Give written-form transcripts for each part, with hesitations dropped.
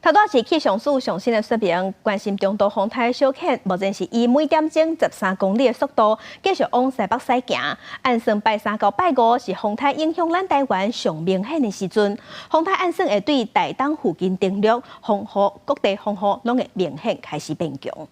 頭拄是氣象署上新的說明，關心中度風颱小犬，目前是以每點鐘13公里的速度繼續往西北駛行。按算拜三到拜五是風颱影響咱台灣上明顯的時陣，風颱按算會對台東附近登陸，風雨各地風雨攏會明顯開始變強。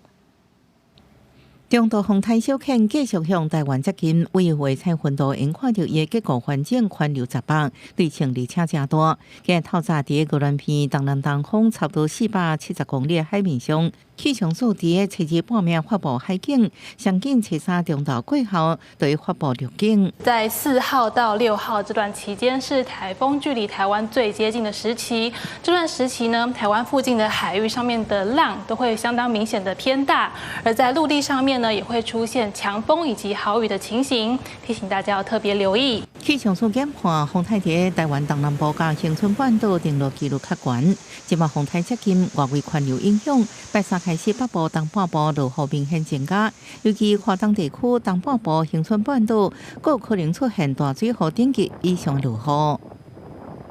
中度風颱小犬繼續向台灣接近，為畫彩雲圖𪜶看著伊的結構環境環流18，對稱而且誠大。今日透早佇宜蘭縣東南東方差不多470公里的海面上，氣象署佇咧初二半暝發布海警，上緊初三中晝過後就會發布陸警。在4號到6號這段期間是颱風距離台灣最接近的時期。這段時期呢，台灣附近的海域上面的浪都會相當明顯的偏大，而在陸地上面呢，也會出現強風以及豪雨的情形，提醒大家要特別留意。氣象署研判，風颱佇台灣東南部佮恆春半島登陸幾率較懸。這擺風颱接近，外圍環流影響，拜三開始北部、東半部落雨明顯增加，尤其華東地區、東半部、恆春半島，閣可能出現大水禍等級以上落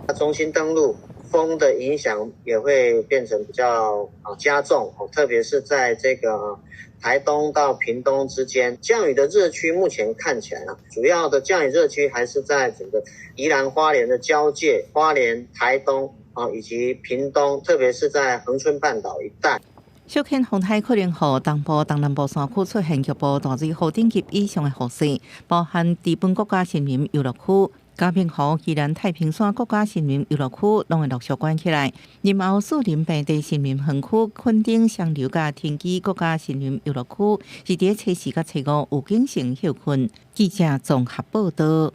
雨。中心登陸，風的影響也會變成比較加重，特別是在這個台東到屏東之間，降雨的熱區目前看起來啊，主要的降雨熱區還是在整個宜蘭花蓮的交界，花蓮、台東啊以及屏東，特別是在恆春半島一帶。小犬風颱可能予東部、東南部山區出現局部大水禍等級以上的雨勢，包含知本國家森林遊樂區、嘉明湖、宜蘭太平山國家森林遊樂區，攏會陸續關起來。林後樹林平地森林園區、墾丁雙流佮天基國家森林遊樂區，是佇初四佮初五有警性歇睏。記者綜合報道。